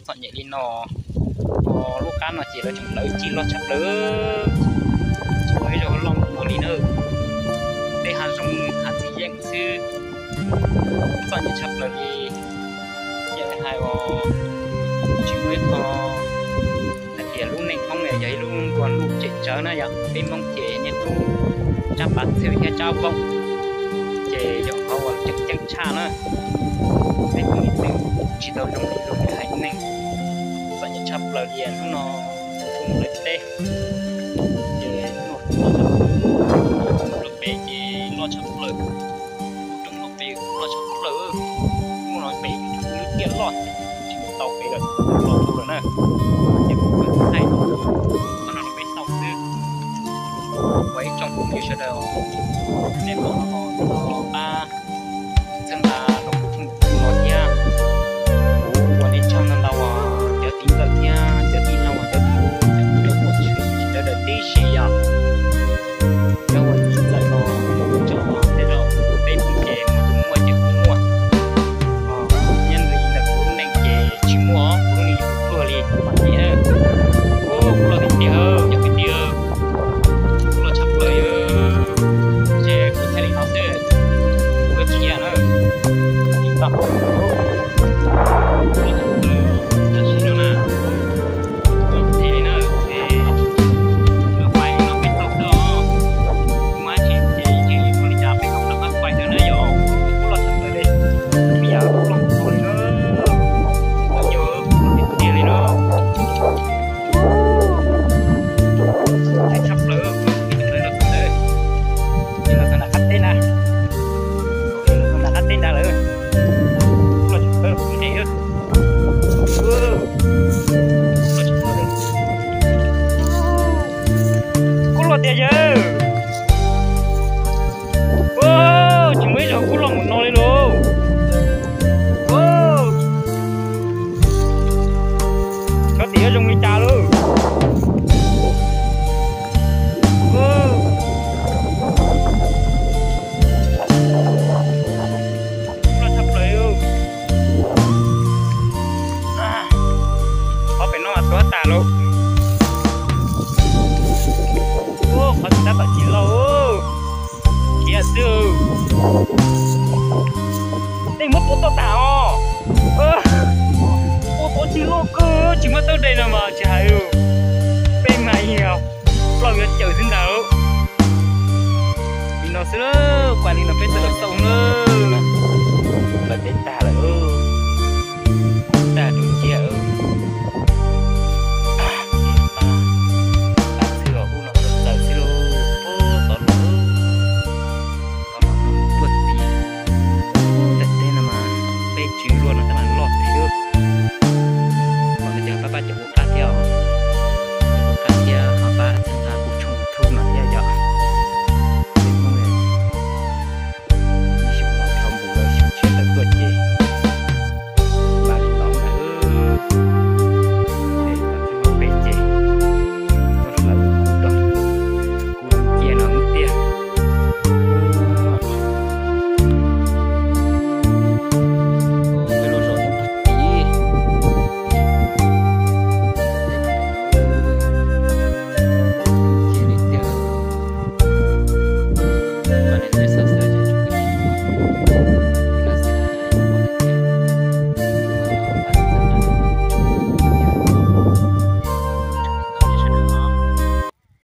Txom nyem li no, lub qab no ces lawv tseem lawv cig loj tshaj plaws, tsis muaj ib zaug loj mus li na. Tej hav zoov hav txiv yeej xwb, txom nyem tshaj plaws li. Yog hais os, tsis muaj ib qho hais tias lub neej Hmoob yog ib lub nplua nuj tseem tsawv na yom. Peb Hmoob ces niaj hnub tsab pav txhwb thiab tsab vooj, ces yog qhov uas tseem ceeb tshaj na. Peb Hmoob ib txwm tsis tau zoo li luag haiv neeg, txom nyem tshaj plaws li hnub no. Hnub no lawv teb ces loj tshaj plaws, lub pem ces loj tshaj plaws, lub rooj lub pem loj tshaj plaws. Hnub no pem lub tiaj loj, tsis tau pem lawm, loj dhau lawm na. Ces kuv thaij qhov no rau peb tau xwb. Ua ib tsoom phooj ywg sawv daws, nej pom no pab txhawb nqa rau kuv tshooj YouTube no thiab. Kuv ua nej tsaug ntau ntau os cov tij nkawm thiab cov tij laug, cov tij laug uas tshwm sim sawv daws tib si yom. Cov uas txawj los tso tej zaum peb Hmoob ces muaj tus muaj ces kuv muaj. Nyob li ntawm kuv lub neej ces tsis muaj, kuv lub neej yuav pluag li mas tiag. Kuv loj tiag tiag, cov kwv tij, loj tshaj plaws. Ces kuv thaij li no xwb, kuv yuav khiav na. Tsis tau, tam sim no na, kuv thaij li na, es lub fais no peb tau xwb os. Kuv mas tsis ces ib txhis ua li cas peb tau rov qab fais xwb na yom. Kuv loj tshaj plaws li, ib yam kuv loj mus li na, kuv yog kuv tiag tiag li na. Tshaj plaws, ib tug ntawd los tau ntawd, los tau nram qab teb na, los tau nram qab teb ntag lawm. Loj tshaj plaws, kuv nce, loj tshaj plaws, kub loj tiag yawg. Tsis muaj ib zaug kub loj mus no li lauj. Cov tim yuav zoo li cas lauj. Loj tshaj plaws. Qhov pem no mas tuav tas lauj. Qhov tsis tab tom tsis lauj. Khiav xwb. Tej muab tua toj tas os. Tua tau tsis loj kawg, tsis muaj tawb dej no mas tsis hais. Peb mas yog plaub yuav cawm xwb ntag. Li no xwb, kuv li no peb txawm los tau na. Lawv teb tag